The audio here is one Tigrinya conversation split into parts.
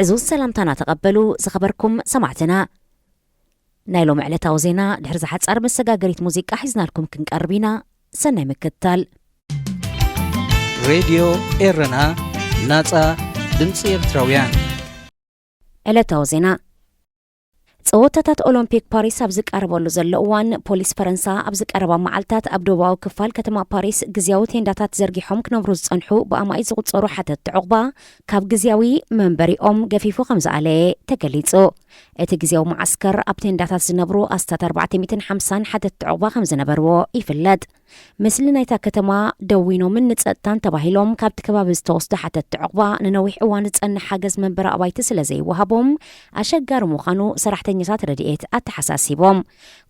ዕዙዝ ሰላምታና ተቐበሉ ዝኸበርኩም ሰማዕትና። ናይ ሎሚ ዕለታዊ ዜና ድሕሪ ዝሓጻር መሰጋገሪት ሙዚቃ ሒዝናልኩም ክንቀርብ ኢና። ሰናይ ምክትታል። ሬድዮ ኤረና፣ ናጻ ድምጺ ኤርትራውያን። ዕለታዊ ዜና። ጸወታታት ኦሎምፒክ ፓሪስ ኣብ ዝቃረበሉ ዘሎ እዋን፣ ፖሊስ ፈረንሳ ኣብ ዝቀረባ መዓልታት ኣብ ደቡባዊ ክፋል ከተማ ፓሪስ ግዝያዊ ቴንዳታት ዘርጊሖም ክነብሩ ዝጸንሑ ብኣማኢት ዝቑጸሩ ሓተትቲ ዕቑባ ካብ ግዝያዊ መንበሪኦም ገፊፉ ከም ዝኣለየ ተገሊጹ። እቲ ግዝያዊ መዓስከር ኣብ ቴንዳታት ዝነብሩ ኣስታት ኣርባዕተ ሚእትን ሓምሳን ሓተትቲ ዕቑባ ከም ዝነበርዎ ይፍለጥ። ምስሊ ናይታ ከተማ ደዊኖምን ንጸጥታን ተባሂሎም ካብቲ ከባቢ ዝተወስዱ ሓተትቲ ዕቑባ ንነዊሕ እዋን ዝጸንሕ ሓገዝ መንበሪ ኣባይቲ ስለ ዘይወሃቦም ኣሸጋሪ ምዃኑ ሰራሕተኛታት ረድኤት ኣተሓሳሲቦም።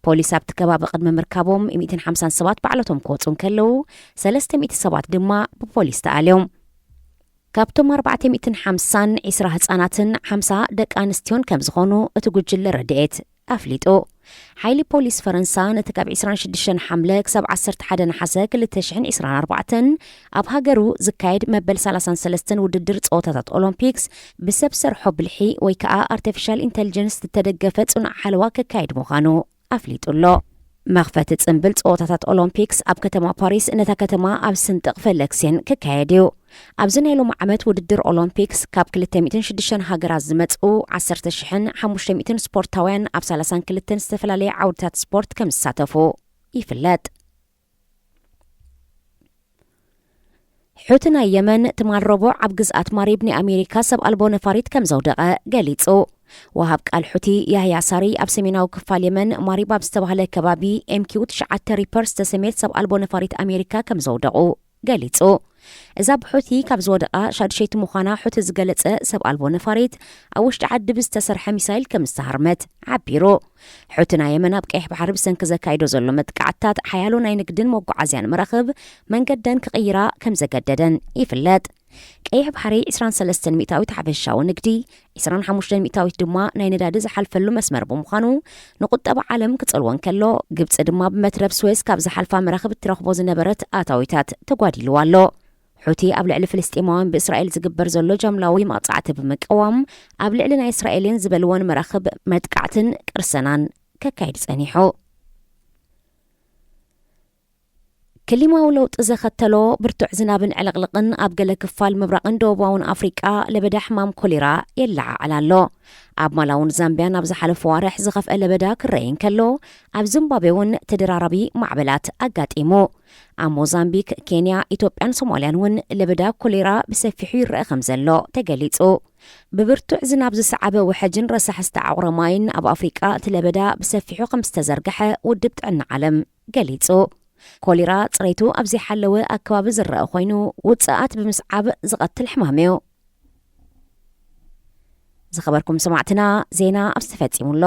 ፖሊስ ኣብቲ ከባቢ ቅድሚ ምርካቦም ሚእትን ሓምሳን ሰባት ባዕለቶም ክወጹ እንከለዉ፣ ሰለስተ ሚእቲ ሰባት ድማ ብፖሊስ ተኣልዮም። ካብቶም ኣርባዕተ ሚእትን ሓምሳን፣ ዒስራ ህጻናትን ሓምሳ ደቂ ኣንስትዮን ከም ዝኾኑ እቲ ጉጅለ ረድኤት ኣፍሊጡ። ሓይሊ ፖሊስ ፈረንሳ ነቲ ካብ ዒስራን ሽዱሽተን ሓምለ ክሳብ ዓሰርተ ሓደ ነሓሰ ክልተ ሽሕን ዒስራን ኣርባዕተን ኣብ ሃገሩ ዝካየድ መበል ሰላሳን ሰለስተን ውድድር ጸወታታት ኦሎምፒክስ ብሰብ ሰርሖ ብልሒ ወይ ከኣ ኣርቲፊሻል ኢንተሊጀንስ ዝተደገፈ ጽኑዕ ሓለዋ ክካየድ ምዃኑ ኣፍሊጡ ኣሎ። መኽፈቲ ጽምብል ጸወታታት ኦሎምፒክስ ኣብ ከተማ ፓሪስ ነታ ከተማ ኣብ ስንጥቕ ፈለክሴን ክካየድ እዩ። ኣብዚ ናይ ሎሚ ዓመት ውድድር ኦሎምፒክስ ካብ ክልተ ሚእትን ሽዱሽተን ሃገራት ዝመጽኡ ዓሰርተ ሽሕን ሓሙሽተ ሚእትን ስፖርታውያን ኣብ ሰላሳን ክልተን ዝተፈላለየ ዓውድታት ስፖርት ከም ዝሳተፉ ይፍለጥ። ሑቲ ናይ የመን ትማል ረቡዕ ኣብ ግዝኣት ማሪብ ናይ ኣሜሪካ ሰብ ኣልቦ ነፋሪት ከም ዘውደቐ ገሊጹ። ወሃብ ቃል ሑቲ ያህያ ሳሪ ኣብ ሰሜናዊ ክፋል የመን ማሪብ ኣብ ዝተባህለ ከባቢ ኤምኪው ትሽዓተ ሪፐር ዝተሰምየት ሰብ ኣልቦ ነፋሪት ኣሜሪካ ከም ዘውደቑ ገሊጹ። እዛ ብሑቲ ካብ ዝወደቓ ሻዱሸይቲ ምዃና ሑቲ ዝገለጸ ሰብ ኣልቦ ነፋሪት ኣብ ውሽጢ ዓዲ ብዝተሰርሐ ሚሳይል ከም ዝተሃርመት ሓቢሩ። ሑቲ ናይ የመን ኣብ ቀይሕ ባሕሪ ብሰንኪ ዘካይዶ ዘሎ መጥቃዕትታት ሓያሎ ናይ ንግድን መጓዓዝያን መራኽብ መንገደን ክቕይራ ከም ዘገደደን ይፍለጥ። ቀይሕ ባሕሪ ዒስራን ሰለስተን ሚእታዊት ሓፈሻዊ ንግዲ፣ ዒስራን ሓሙሽተን ሚእታዊት ድማ ናይ ነዳዲ ዝሓልፈሉ መስመር ብምዃኑ ንቁጠባ ዓለም ክጸልዎ እንከሎ፣ ግብጺ ድማ ብመትረብ ስዌዝ ካብ ዝሓልፋ መራኽብ እትረኽቦ ዝነበረት ኣታዊታት ተጓዲልዋ ኣሎ። ሑቲ ኣብ ልዕሊ ፍልስጤማውያን ብእስራኤል ዝግበር ዘሎ ጃምላዊ መቕጻዕቲ ብምቅዋም ኣብ ልዕሊ ናይ እስራኤልን ዝበልወን መራኽብ መጥቃዕትን ቅርሰናን ከካይድ ጸኒሑ። ክሊማዊ ለውጢ ዘኸተሎ ብርቱዕ ዝናብን ዕልቕልቕን ኣብ ገለ ክፋል ምብራቕን ደቡባውን ኣፍሪቃ ለበዳ ሕማም ኮሌራ የለዓዕል ኣሎ። ኣብ ማላውን ዛምቢያን ኣብ ዝሓለፈ ዋርሕ ዝኸፍአ ለበዳ ክረኣይ እንከሎ፣ ኣብ ዚምባብዌ እውን ተደራራቢ ማዕበላት ኣጋጢሙ። ኣብ ሞዛምቢክ፣ ኬንያ፣ ኢትዮጵያን ሶማልያን እውን ለበዳ ኮሌራ ብሰፊሑ ይረአ ከም ዘሎ ተገሊጹ። ብብርቱዕ ዝናብ ዝሰዓበ ውሐጅን ረሳሕ ዝተዓቑረ ማይን ኣብ ኣፍሪቃ እቲ ለበዳ ብሰፊሑ ከም ዝተዘርግሐ ውድብ ጥዕና ዓለም ገሊጹ። ኮሌራ ጽሬቱ ኣብ ዘይሓለወ ኣከባቢ ዝረአ ኮይኑ፣ ውጽኣት ብምስዓብ ዝቐትል ሕማም እዩ። ዝኸበርኩም ሰማዕትና፣ ዜና ኣብዚ ተፈጺሙ ኣሎ።